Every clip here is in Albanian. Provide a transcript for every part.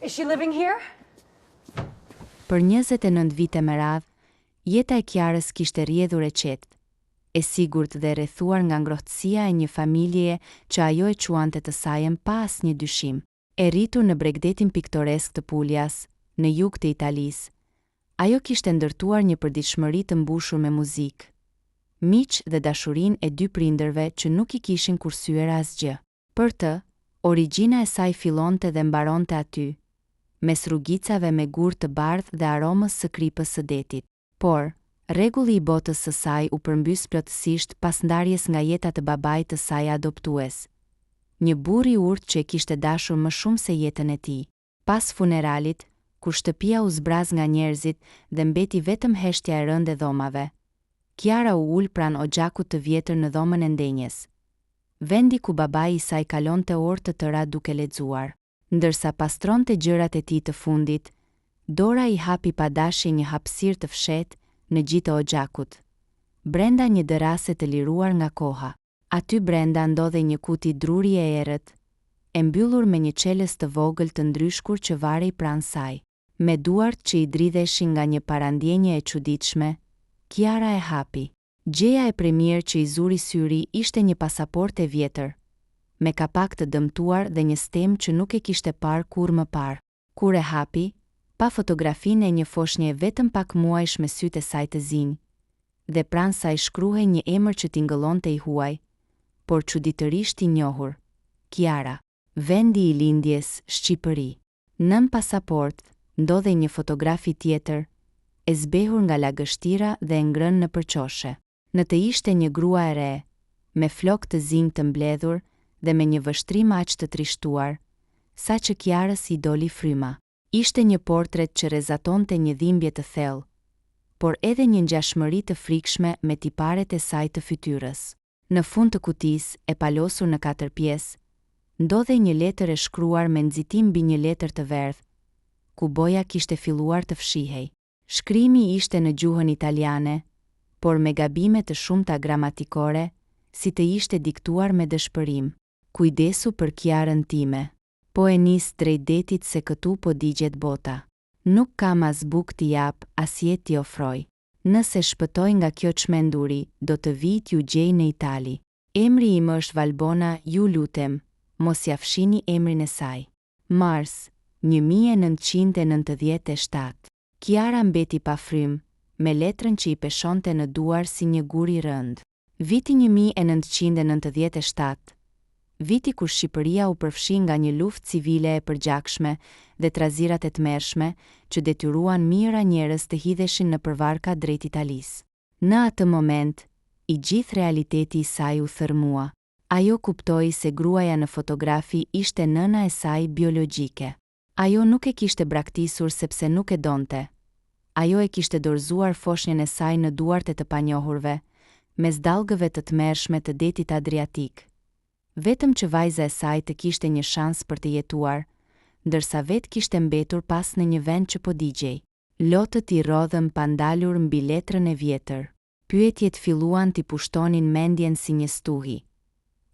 Is she living here? Për 29 vite me radhë, jeta e Kiarës kishte rrjedhur e qetë, e sigurt dhe e rrethuar nga ngrohtësia e një familjeje që ajo e quante të sajën pa asnjë dyshim. E rritur në bregdetin piktoresk të Puljas, në jug të Italisë, ajo kishte ndërtuar një përditshmëri të mbushur me muzikë, miq dhe dashurinë e dy prindërve që nuk i kishin kursyer asgjë. Për të, origjina e saj fillonte dhe mbaronte aty, mes rrugicave me gurë të bardhë dhe aromës së kripës së detit. Por, rregulli i botës së saj u përmbys plotësisht pas ndarjes nga jeta të babait të saj adoptues, një burrë i urtë që e kishte dashur më shumë se jetën e tij. Pas funeralit, kur shtëpia u zbraz nga njerëzit dhe mbeti vetëm heshtja e rëndë e dhomave, Kiara u ul pranë oxhakut të vjetër në dhomën e ndenjes, vendi ku babai i saj kalonte orë të tëra duke lexuar. Ndërsa pastronte gjërat e tij të fundit, dora i hapi pa dashje një hapësirë të fshehtë në gji të oxhakut, brenda një dërrase të liruar nga koha. Aty brenda ndodhej një kuti druri e errët, e mbyllur me një çelës të vogël të ndryshkur që varej pranë saj. Me duart që i dridheshin nga një parandjenjë e çuditshme, Kiara e hapi. Gjëja e premierë që i zuri syri ishte një pasaportë e vjetër, me kapak të dëmtuar dhe një stemë që nuk e kishte parë kurrë më parë. Kur e hapi, pa fotografinë e një foshnje vetëm pak muajsh me sytë e saj të zinj, dhe pranë saj shkruhej një emër që tingëllonte i huaj, por çuditërisht i njohur, Kiara. Vendi i lindjes, Shqipëri. Nën pasaportë, ndodhej një fotografi tjetër, e zbehur nga lagështira dhe e ngrënë nëpër qoshe. Në të ishte një grua e re, me flokë të zinj të mbledhur dhe me një vështrim aq të trishtuar, saqë Kiarës i doli fryma. Ishte një portret që rrezatonte një dhimbje të thellë, por edhe një ngjashmëri të frikshme me tiparet e saj të fytyrës. Në fund të kutisë, e palosur në katër pjesë, ndodhej një letër e shkruar me nxitim mbi një letër të verdhë, ku boja kishte filluar të fshihej. Shkrimi ishte në gjuhën italiane, por me gabime të shumta gramatikore, si të ishte diktuar me dëshpërim. Kujdesu për Kiarën time. Po e nis drejt detit se këtu po digjet bota. Nuk kam as bukë t'i jap, as jetë t'i ofroj. Nëse shpëtoj nga kjo çmenduri, do të vij t'ju gjej në Itali. Emri im është Valbona, ju lutem, mos ia fshini emrin e saj. Mars, 1997. Kiara mbeti pa frymë, me letrën që i peshonte në duar si një gur i rëndë. Viti 1997, viti kur Shqipëria u përfshi nga një luftë civile e përgjakshme dhe trazirat e tmerrshme që detyruan mijëra njerëz të hidheshin nëpër varka drejt Italisë. Në atë moment, i gjithë realiteti i saj u thërrmua. Ajo kuptoi se gruaja në fotografi ishte nëna e saj biologjike. Ajo nuk e kishte braktisur sepse nuk e donte. Ajo e kishte dorëzuar foshnjën e saj në duart e të panjohurve, mes dallgëve të tmerrshme të detit Adriatik. Vetëm që vajza e saj të kishte një shans për të jetuar, ndërsa vetë kishte mbetur pas në një vend që po digjej. Lotët i rrodhën pa ndalur mbi letrën e vjetër. Pyetjet filluan t'i pushtonin mendjen si një stuhi.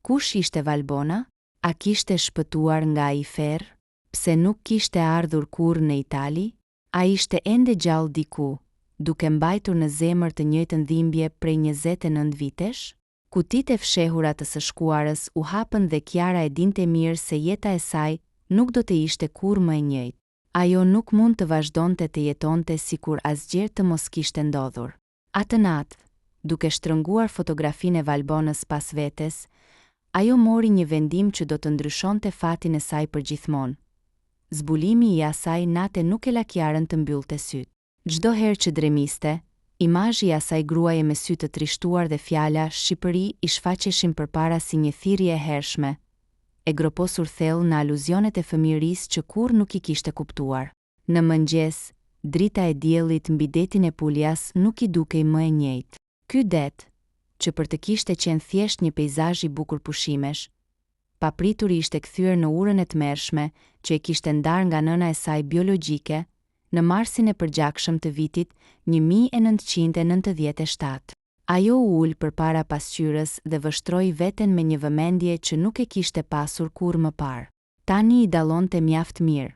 Kush ishte Valbona? A kishte shpëtuar nga ai ferr? Pse nuk kishte ardhur kurrë në Itali? A ishte ende gjallë diku, duke mbajtur në zemër të njëjtën dhimbje prej 29 vitesh? Kutitë e fshehura të së shkuarës u hapën dhe Kiara e dinte mirë se jeta e saj nuk do të ishte kurrë më e njëjtë. Ajo nuk mund të vazhdonte të jetonte sikur asgjë të mos kishte ndodhur. Atë natë, duke shtrënguar fotografinë e Valbonës pas vetes, ajo mori një vendim që do të ndryshonte fatin e saj përgjithmonë. Zbulimi i asaj nate nuk e la Kiarën të mbyllte sytë. Çdo herë që dremiste, imazhi i asaj gruaje me sy të trishtuar dhe fjala Shqipëri i shfaqeshin përpara si një thirrje e hershme, e groposur thellë në aluzionet e fëmijërisë që kurrë nuk i kishte kuptuar. Në mëngjes, drita e diellit mbi detin e Puljas nuk i dukej më e njëjtë. Ky det, që për të kishte qenë thjesht një peizazh i bukur pushimesh, papritur i ishte kthyer në urën e tmerrshme që e kishte ndarë nga nëna e saj biologjike në marsin e përgjakshëm të vitit 1997. Ajo u ul përpara pasqyrës dhe vështroi veten me një vëmendje që nuk e kishte pasur kurrë më parë. Tani i dallonte mjaft mirë.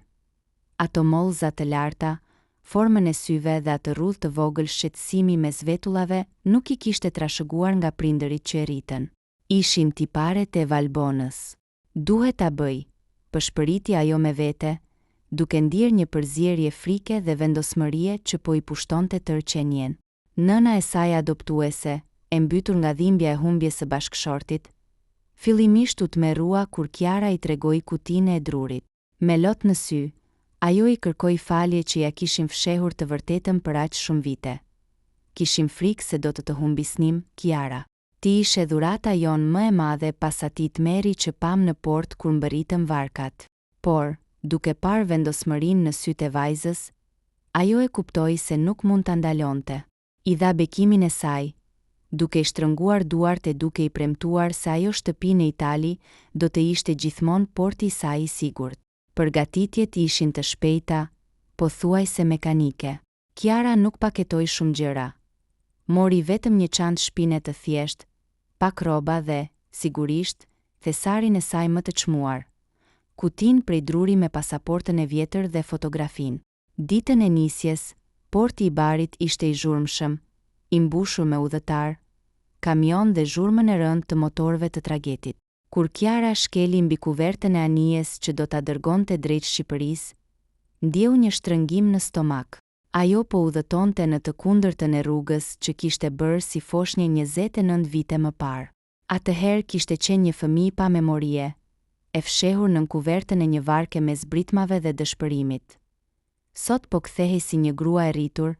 Ato mollëza të larta, formën e syve dhe atë rrudhë të vogël shqetësimi mes vetullave nuk i kishte trashëguar nga prindërit që e rritën. Ishin tiparet e Valbonës. Duhet ta bëj, pëshpëriti ajo me vete, duke ndier një përzierje frike dhe vendosmërie që po i pushtonte tërë qenien. Nëna e saj adoptuese, e mbytur nga dhimbja e humbjes së bashkëshortit, fillimisht u tmerrua kur Kiara i tregoi kutinë e drurit. Me lot në sy, ajo i kërkoi falje që ia kishin fshehur të vërtetën për aq shumë vite. Kishim frikë se do të të humbisnim, Kiara. Ti ishe dhurata jonë më e madhe pas atij tmerri që pamë në port kur mbërritën varkat. Por, duke parë vendosmërinë në sytë e vajzës, ajo e kuptoi se nuk mund ta ndalonte. I dha bekimin e saj, duke i shtrënguar duart e duke i premtuar se ajo shtëpi në Itali do të ishte gjithmonë porti i saj i sigurt. Përgatitjet ishin të shpejta, pothuajse mekanike. Kiara nuk paketoi shumë gjëra. Mori vetëm një çantë shpine të thjeshtë, pak rroba dhe, sigurisht, thesarin e saj më të çmuar, kutinë prej druri me pasaportën e vjetër dhe fotografinë. Ditën e nisjes, porti i Barit ishte i zhurmshëm, i mbushur me udhëtarë, kamionë dhe zhurmën e rëndë të motorëve të tragetit. Kur Kiara shkeli mbi kuvertën e anijes që do ta dërgonte drejt Shqipërisë, ndjeu një shtrëngim në stomak. Ajo po udhëtonte në të kundërtën e rrugës që kishte bërë si foshnje 29 vite më parë. Atëherë kishte qenë një fëmijë pa memorie, e fshehur nën kuvertën e një varke mes britmave dhe dëshpërimit. Sot po kthehej si një grua e rritur,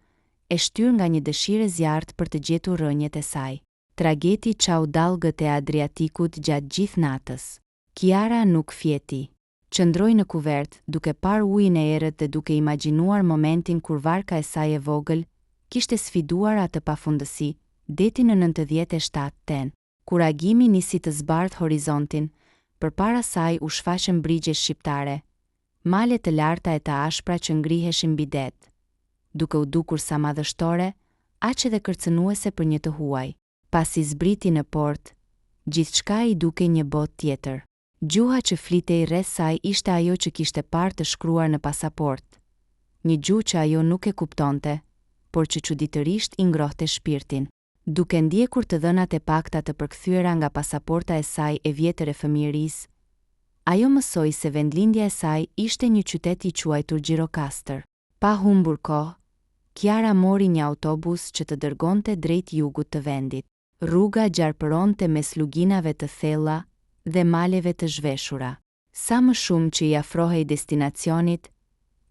e shtyrë nga një dëshirë e zjarrtë për të gjetur rrënjët e saj. Trageti çau dallgët e Adriatikut gjatë gjithë natës. Kiara nuk fjeti. Qëndroi në kuvertë, duke parë ujin e errët dhe duke imagjinuar momentin kur varka e saj e vogël kishte sfiduar atë pafundësi deti në 97 ten. Kur agimi nisi të zbardhë horizontin, përpara saj u shfaqën brigje shqiptare, male të larta e të ashpra që ngriheshin mbi det, duke u dukur sa madhështore, aq edhe kërcënuese për një të huaj. Pasi zbriti në port, gjithçka i dukej një botë tjetër. Gjuha që flitej rreth saj ishte ajo që kishte parë të shkruar në pasaportë, një gjuhë që ajo nuk e kuptonte, por që çuditërisht i ngrohte shpirtin. Duke ndjekur të dhënat e pakta të përkthyera nga pasaporta e saj e vjetër e fëmijërisë, ajo mësoi se vendlindja e saj ishte një qytet i quajtur Gjirokastër. Pa humbur kohë, Kiara mori një autobus që të dërgonte drejt jugut të vendit. Rruga gjarpëronte mes luginave të thella dhe maleve të zhveshura. Sa më shumë që i afrohej destinacionit,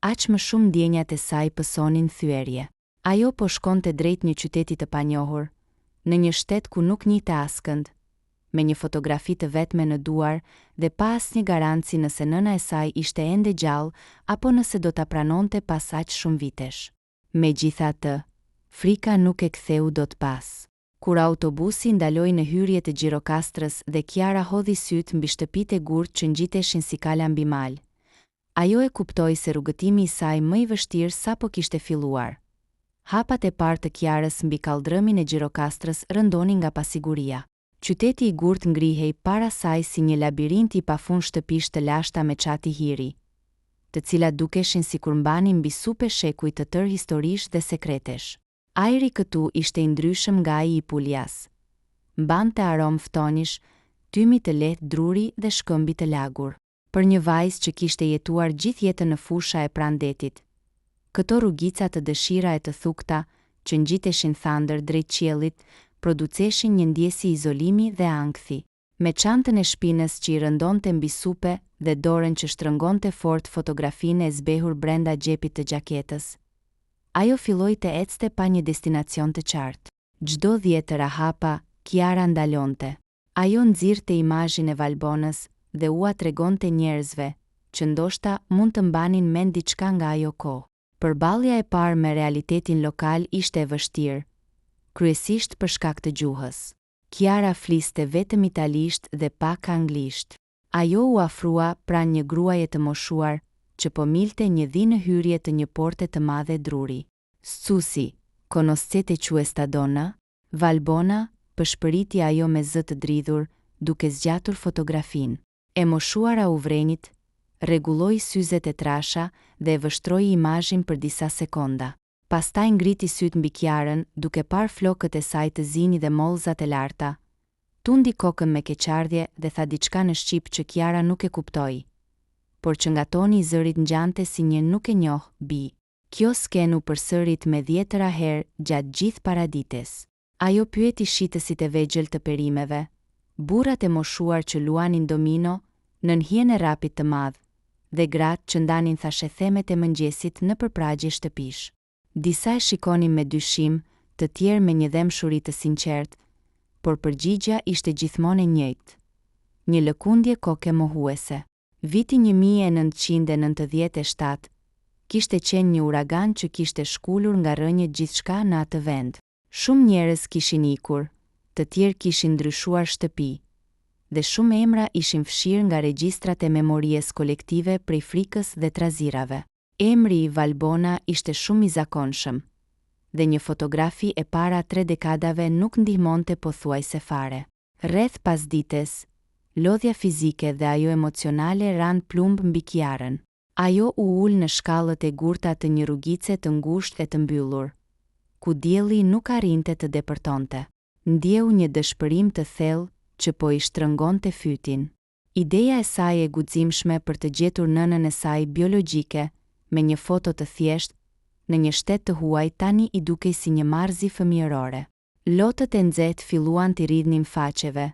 aq më shumë ndjenjat e saj pësonin thyerje. Ajo po shkonte drejt një qyteti të panjohur, në një shtet ku nuk njihte askënd, me një fotografi të vetme në duar dhe pa asnjë garanci nëse nëna e saj ishte ende gjallë apo nëse do ta pranonte pas aq shumë vitesh. Megjithatë, frika nuk e ktheu dot pas. Kur autobusi ndaloi në hyrje të Gjirokastrës dhe Kiara hodhi sytë mbi shtëpitë e gurtë që ngjiteshin si kala mbi mal, ajo e kuptoi se rrugëtimi i saj më i vështirë sapo kishte filluar. Hapat e parë të Kiarës mbi kalldrëmin e Gjirokastrës rëndonin nga pasiguria. Qyteti i gurtë ngrihej para saj si një labirint i pafund shtëpish të lashta me çati hiri, të cilat dukeshin sikur mbanin mbi supe shekuj të tërë historish dhe sekretesh. Ajri këtu ishte i ndryshëm nga ai i Puljas. Mbante aromë ftonjsh, tymi të lehtë druri dhe shkëmbi të lagur. Për një vajzë që kishte jetuar gjithë jetën në fusha e pranë detit, këto rrugica të dëshira e të thukta që ngjiteshin thandër drejt qiellit produceshin një ndjesi izolimi dhe ankthi. Me çantën e shpinës që i rëndonte mbi supe dhe dorën që shtrëngonte fort fotografinë e zbehur brenda xhepit të xhaketës, ajo filloi të ecte pa një destinacion të qartë. Çdo dhjetëra hapa, Kiara ndalonte. Ajo nxirrte imazhin e Valbonës dhe ua tregonte njerëzve, që ndoshta mund të mbanin mend diçka nga ajo kohë. Përballja e parë me realitetin lokal ishte e vështirë, kryesisht për shkak të gjuhës. Kiara fliste vetëm italisht dhe pak anglisht. Ajo u afrua pranë një gruaje të moshuar që po milte një dhi në hyrje të një porte të madhe druri. Scusi, conoscete questa donna? Valbona, pëshpëriti ajo me zë të dridhur, duke zgjatur fotografinë. E moshuara u vrenjt, rregulloi syzet e trasha dhe e vështroi imazhin për disa sekonda. Pastaj ngriti sytë mbi Kiarën duke parë flokët e saj të zinj dhe mollëzat e larta. Tundi kokën me keqardhje dhe tha diçka në shqip që Kiara nuk e kuptoi, por që nga toni i zërit ngjante si një nuk e njoh, bijë. Kjo skenë u përsërit me dhjetëra herë gjatë gjithë paradites. Ajo pyeti shitësit e vegjël të perimeve, burrat e moshuar që luanin domino nën hijen e rrapit të madh, dhe gratë që ndanin thashethemet e mëngjesit nëpër pragje shtëpish. Disa e shikonin me dyshim, të tjerë me një dhembshuri të sinqertë, por përgjigjja ishte gjithmonë e njëjtë, një lëkundje koke mohuese. Viti 1997 kishte qenë një uragan që kishte shkulur nga rrënjët gjithçka në atë vend. Shumë njerëz kishin ikur, të tjerë kishin ndryshuar shtëpi, dhe shumë emra ishin fshirë nga regjistrat e memories kolektive prej frikës dhe trazirave. Emri Valbona ishte shumë i zakonshëm, dhe një fotografi e para tre dekadave nuk ndihmonte pothuajse fare. Rreth pasdites, lodhja fizike dhe ajo emocionale ranë plumb mbi Kiarën. Ajo u ul në shkallët e gurta të një rrugice të ngushtë e të mbyllur, ku dielli nuk arrinte të depërtonte. Ndjeu një dëshpërim të thellë që po i shtrëngonte fytin. Ideja e saj e guximshme për të gjetur nënën e saj biologjike me një foto të thjeshtë në një shtet të huaj tani i dukej si një marrëzi fëmijërore. Lotët e nxehtë filluan t'i rridhnin faqeve,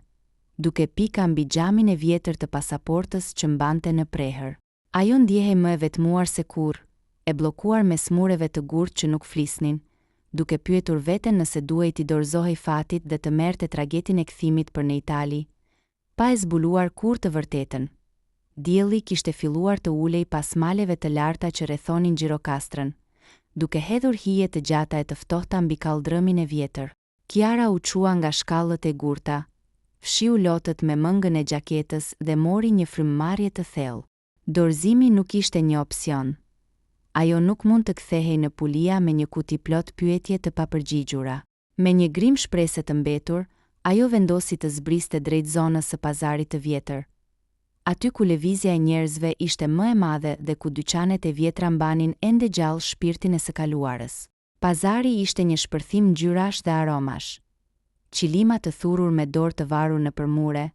duke pika mbi xhamin e vjetër të pasaportës që mbante në prehër. Ajo ndjehej më e vetmuar se kurrë, e bllokuar mes mureve të gurtë që nuk flisnin, duke pyetur veten nëse duhej t'i dorëzohej fatit dhe të merrte tragetin e kthimit për në Itali, pa e zbuluar kurrë të vërtetën. Dielli kishte filluar të ulej pas maleve të larta që rrethonin Gjirokastrën, duke hedhur hije të gjata e të ftohta mbi kalldrëmin e vjetër. Kiara u çua nga shkallët e gurta, fshiu lotët me mëngën e xhaketës dhe mori një frymëmarrje të thellë. Dorëzimi nuk ishte një opsion. Ajo nuk mund të kthehej në Pulia me një kuti plot pyetje të papërgjigjura. Me një grimë shprese të mbetur, ajo vendosi të zbriste drejt zonës së pazarit të vjetër. Aty ku lëvizja e njerëzve ishte më e madhe dhe ku dyqanet e vjetra mbanin ende gjallë shpirtin e së kaluarës. Pazari ishte një shpërthim ngjyrash dhe aromash. Qilima të thurur me dorë të varur nëpër mure,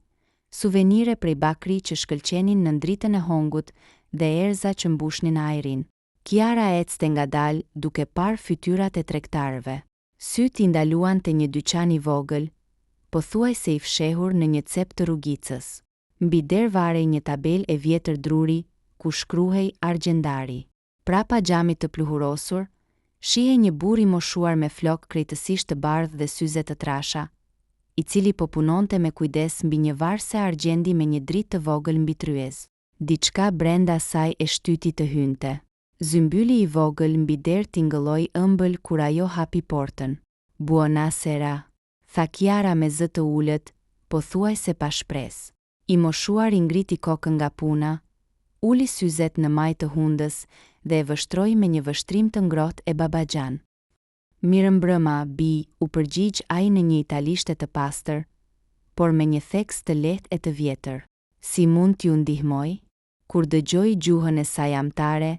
suvenire prej bakri që shkëlqenin nën dritën e hongut dhe erëza që mbushnin ajrin. Kiara ecte ngadalë duke parë fytyrat e tregtarëve. Sytë i ndaluan te një dyqan i vogël, pothuajse i fshehur në një cep të rrugicës. Mbi derë varej një tabelë e vjetër druri ku shkruhej Argjendari. Prapa xhamit të pluhurosur, shihej një burrë i moshuar me flokë krejtësisht të bardhë dhe syze të trasha, i cili po punonte me kujdes mbi një varëse argjendi me një dritë të vogël mbi tryezë. Diçka brenda saj e shtyti të hynte. Zymbyli i vogël mbi derë tingëlloi ëmbël kur ajo hapi portën. Buonasera, tha Kiara me zë të ulët, pothuajse pa shpresë. I moshuari ngriti kokën nga puna, uli syzet në majë të hundës dhe e vështroi me një vështrim të ngrohtë e babaxhan. Mirëmbrëma, bijë, u përgjigj ai në një italishte të pastër, por me një theks të lehtë e të vjetër. Si mund t'ju ndihmoj? Kur dëgjoi gjuhën e saj amtare,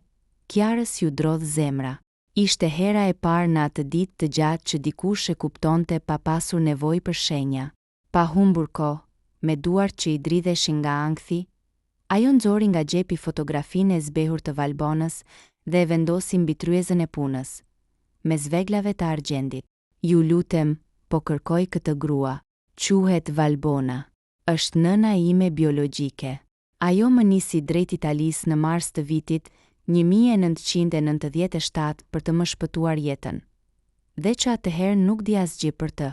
Kiarës iu drodh zemra. Ishte hera e parë në atë ditë të gjatë që dikush e kuptonte pa pasur nevojë për shenja. Pa humbur kohë, me duart që i dridheshin nga ankthi, ajo nxori nga xhepi fotografinë e zbehur të Valbonës dhe e vendosi mbi tryezën e punës, mes veglave të argjendit. Ju lutem, po kërkoj këtë grua. Quhet Valbona. Është nëna ime biologjike. Ajo më nisi drejt Italisë në mars të vitit 1997 për të më shpëtuar jetën. Dhe që atëherë nuk di asgjë për të.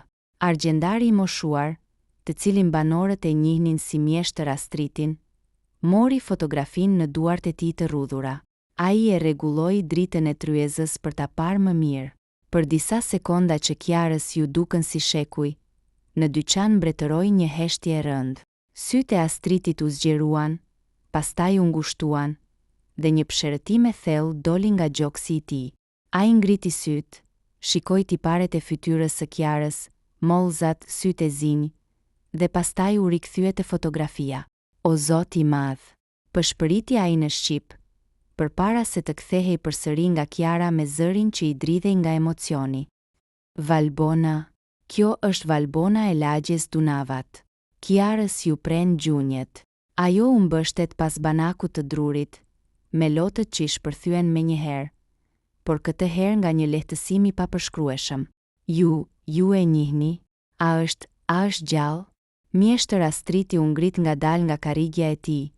Argjendari i moshuar, të cilin banorët e njihnin si mjeshtër Astritin, mori fotografinë në duart e tij të rrudhura. Ai e rregulloi dritën e tryezës për ta parë më mirë. Për disa sekonda që Kiarës iu dukën si shekuj, në dyqan mbretëroi një heshtje e rëndë. Sytë e Astritit u zgjeruan, pastaj u ngushtuan, dhe një psherëtimë e thellë doli nga gjoksi i tij. Ai ngriti sytë, shikoi tiparet e fytyrës së Kiarës, mollëzat, sytë e zinj, dhe pastaj u rikthye te fotografia. O Zot i madh! Pëshpëriti ai në shqip, përpara se të kthehej përsëri nga Kiara me zërin që i dridhej nga emocioni. Valbona, kjo është Valbona e lagjes Dunavat. Kiarës iu prenë gjunjët. Ajo u mbështet pas banakut të drurit, me lotët që i shpërthyen menjëherë, por këtë herë nga një lehtësim i papërshkrueshëm. Ju, ju e njihni? A është, a është gjallë? Mjeshtër Astriti u ngrit ngadalë nga karrigia e tij,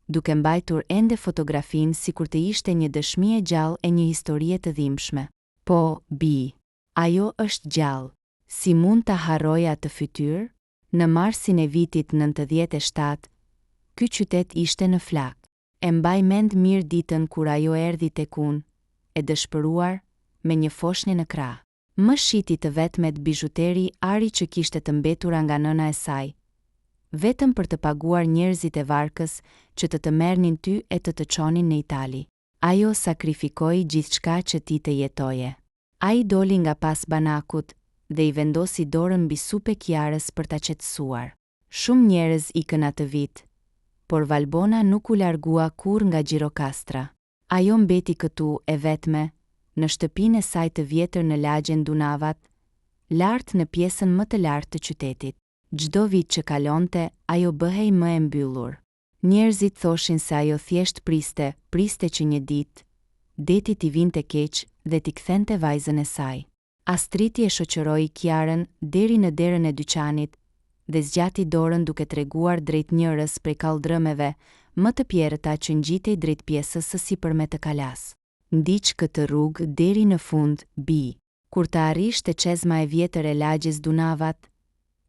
duke mbajtur ende fotografinë sikur të ishte një dëshmi e gjallë e një historie të dhimbshme. Po, bijë. Ajo është gjallë. Si mund ta harroj atë fytyrë? Në marsin e vitit 97, ky qytet ishte në flakë. E mbaj mend mirë ditën kur ajo erdhi tek unë, e dëshpëruar, me një foshnjë në krah. Më shiti të vetmet bizhuteri ari që kishte të mbetura nga nëna e saj, vetëm për të paguar njerëzit e varkës që të të merrnin ty e të të çonin në Itali. Ajo sakrifikoi gjithçka që ti të jetoje. Ai doli nga pas banakut dhe i vendosi dorën mbi supe Kiarës për ta qetësuar. Shumë njerëz ikën atë vit, por Valbona nuk u largua kurrë nga Gjirokastra. Ajo mbeti këtu, e vetme, në shtëpinë e saj të vjetër në lagjen Dunavat, lart në pjesën më të lartë të qytetit. Çdo vit që kalonte, ajo bëhej më e mbyllur. Njerëzit thoshin se ajo thjesht priste, priste që një ditë, deti t'i vinte keq dhe t'i kthente vajzën e saj. Astriti e shoqëroi Kiarën deri në derën e dyqanit dhe zgjati dorën duke treguar drejt njërës prej kalldrëmeve më të pjerrëta që ngjitej drejt pjesës së sipërme të kalasë. Ndiq këtë rrugë deri në fund, bijë. Kur të arrish te çezma e vjetër e lagjes Dunavat,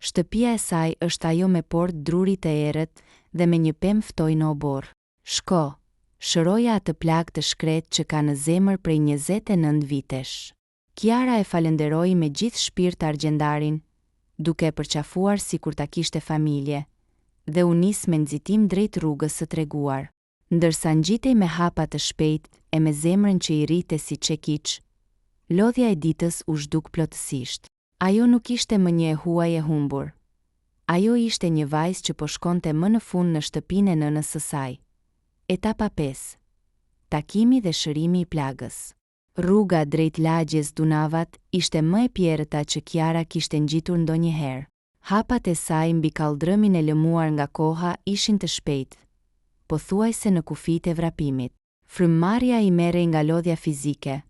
shtëpia e saj është ajo me portë druri të errët dhe me një pemë ftoi në oborr. Shko, shëroja atë plagë të shkretë që ka në zemër prej 29 vitesh. Kiara e falënderoi me gjithë shpirt argjendarin, duke e përqafuar sikur ta kishte familje, dhe u nis me nxitim drejt rrugës së treguar. Ndërsa ngjitej me hapa të shpejtë e me zemrën që i rrihte si çekiç, lodhja e ditës u zhduk plotësisht. Ajo nuk ishte më një e huaj e humbur. Ajo ishte një vajzë që po shkonte më në fund në shtëpinë e nënës së saj. Etapa pesë. Takimi dhe shërimi i plagës. Rruga drejt lagjes Dunavat ishte më e pjerrëta që Kiara kishte ngjitur ndonjëherë. Hapat e saj mbi kalldrëmin e lëmuar nga koha ishin të shpejtë, pothuajse në kufijtë e vrapimit. Frymëmarrja i merrej nga lodhja fizike,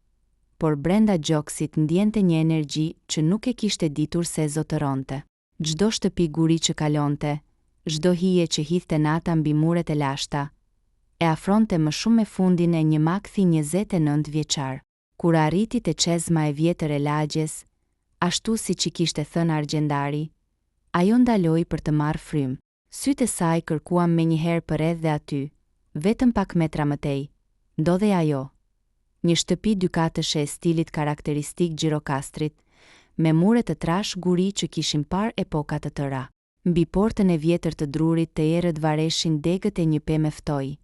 por brenda gjoksit ndiente një energji që nuk e kishte ditur se e zotëronte. Çdo shtëpi guri që kalonte, çdo hije që hidhte nata mbi muret e lashta, e afronte më shumë me fundin e një makthi 29 vjeçar. Kur arriti te çezma e vjetër e lagjes, ashtu siç i kishte thënë argjendari, ajo ndaloi për të marrë frymë. Sytë e saj kërkuan menjëherë përreth dhe aty, vetëm pak metra më tej, ndodhej ajo. Një shtëpi dykatëshe e stilit karakteristik gjirokastrit, me mure të trashë guri që kishin parë epoka të tëra. Mbi portën e vjetër të drurit të errët vareshin degët e një peme ftoi,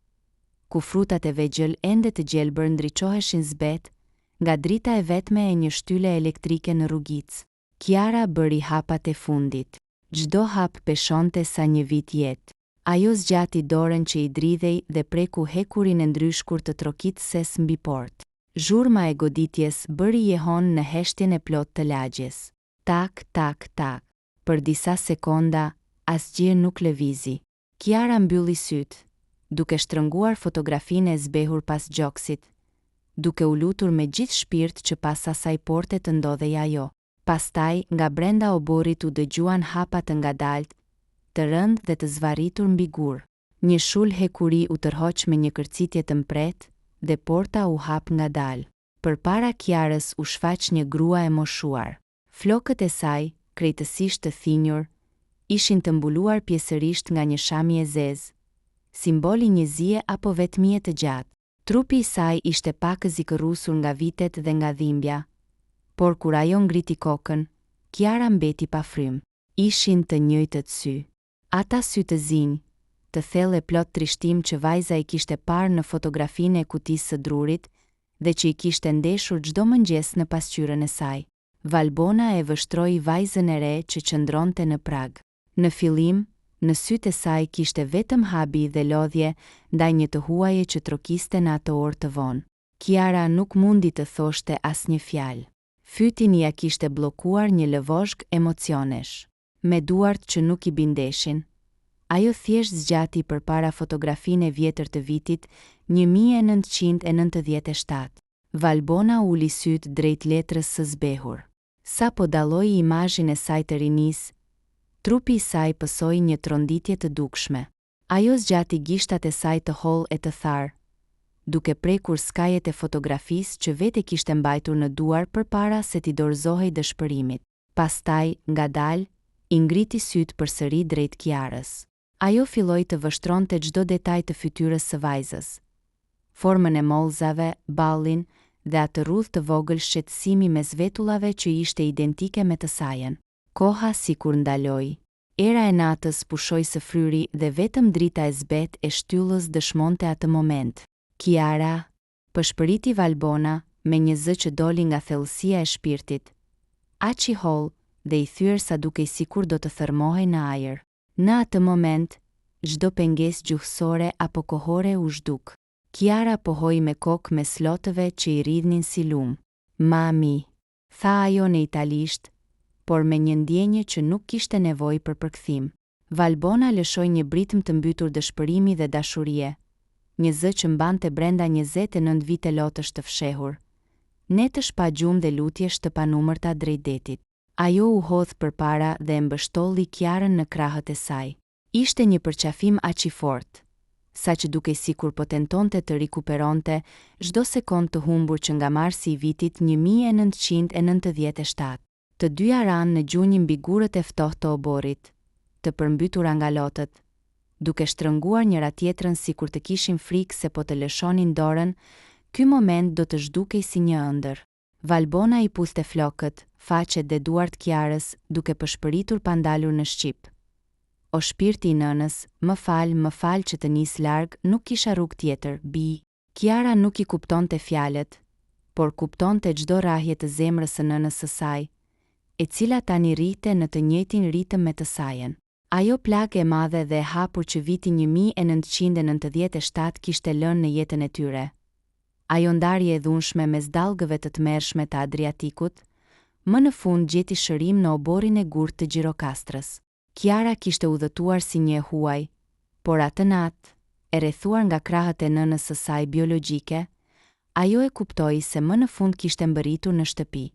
ku frutat e vegjël ende të gjelbër ndriçoheshin zbehtë nga drita e vetme e një shtyle elektrike në rrugicë. Kiara bëri hapat e fundit. Çdo hap peshonte sa një vit jetë. Ajo zgjati dorën që i dridhej dhe preku hekurin e ndryshkur të trokitëses mbi portë. Zhurma e goditjes bëri jehonë në heshtjen e plotë të lagjes. Tak, tak, tak. Për disa sekonda, asgjë nuk lëvizi. Kiara mbylli sytë, duke shtrënguar fotografinë e zbehur pas gjoksit, duke u lutur me gjithë shpirt që pas asaj porte të ndodhej ajo. Pastaj, nga brenda oborrit u dëgjuan hapa të ngadaltë, të rëndë dhe të zvarritur mbi gur. Një shul hekuri u tërhoq me një kërcitje të mprehtë dhe porta u hap ngadalë. Përpara Kiarës u shfaq një grua e moshuar. Flokët e saj, krejtësisht të thinjur, ishin të mbuluar pjesërisht nga një shami e zezë, simbol i një zie apo vetmie të gjatë. Trupi i saj ishte pakëz i kërrusur nga vitet dhe nga dhimbja, por kur ajo ngriti kokën, Kiara mbeti pa frymë. Ishin të njëjtët sy. Ata sy të zinj, të thellë e plot trishtim që vajza i kishte parë në fotografinë e kutisë së drurit dhe që i kishte ndeshur çdo mëngjes në pasqyrën e saj. Valbona e vështroi vajzën e re që qëndronte në prag. Në fillim, Në sytë e saj kishte vetëm habi dhe lodhje ndaj një të huaje që trokiste në atë orë të vonë. Kiara nuk mundi të thoshte asnjë fjalë. Fytin ia kishte bllokuar një lëvozhgë emocionesh. Me duart që nuk i bindeshin, ajo thjesht zgjati përpara fotografinë e vjetër të vitit 1997. Valbona uli sytë drejt letrës së zbehur. Sapo dalloi imazhin e saj të rinisë, trupi i saj pësoi një tronditje të dukshme. Ajo zgjati gishtat e saj të hollë e të tharë, duke prekur skajet e fotografisë që vetë e kishte mbajtur në duar përpara se t'i dorëzohej dëshpërimit. Pastaj, ngadalë, i ngriti sytë përsëri drejt Kiarës. Ajo filloi të vështronte çdo detaj të fytyrës së vajzës, formën e mollëzave, ballin dhe atë rrudhë të vogël shqetësimi mes vetullave që ishte identike me të sajën. Koha sikur ndaloi. Era e natës pushoi së fryri dhe vetëm drita e zbehtë e shtyllës dëshmonte atë moment. Kiara, pëshpëriti Valbona me një zë që doli nga thellësia e shpirtit, aq i hollë dhe i thyer sa dukej sikur do të thërrmohej në ajër. Në atë moment, çdo pengesë gjuhësore apo kohore u zhduk. Kiara pohoi me kokë mes lotëve që i rridhnin si lumë. Mami. Tha ajo në italisht, por me një ndjenjë që nuk kishte nevojë për përkthim. Valbona lëshoi një britmë të mbytur dëshpërimi dhe dashurie, një zë që mbante brenda 29 vite lotësh të fshehur, netësh pa gjumë dhe lutjesh të panumërta drejt detit. Ajo u hodh përpara dhe e mbështolli Kiarën në krahët e saj. Ishte një përqafim aq i fortë, saqë dukej sikur po tentonte të rikuperonte çdo sekondë të humbur që nga marsi i vitit 1997. Të dyja ranë në gjunjë mbi gurët e ftohtë të oborrit, të përmbytura nga lotët, duke shtrënguar njëra-tjetrën sikur të kishin frikë se po të lëshonin dorën, ky moment do të zhdukej si një ëndërr. Valbona i puthte flokët, faqet dhe duart Kiarës duke pëshpëritur pa ndalur në shqip. O shpirti i nënës, më fal, më fal që të nis larg, nuk kisha rrugë tjetër, bijë. Kiara nuk i kuptonte fjalët, por kuptonte çdo rrahje të zemrës së nënës së saj, e cila tani rrihte në të njëjtin ritëm me të sajën. Ajo plagë e madhe dhe e hapur që viti 1997 kishte lënë në jetën e tyre, ajo ndarje e dhunshme mes dallgëve të tmerrshme të Adriatikut, më në fund gjeti shërim në oborrin e gurtë të Gjirokastrës. Kiara kishte udhëtuar si një e huaj, por atë natë, e rrethuar nga krahët e nënës së saj biologjike, ajo e kuptoi se më në fund kishte mbërritur në shtëpi.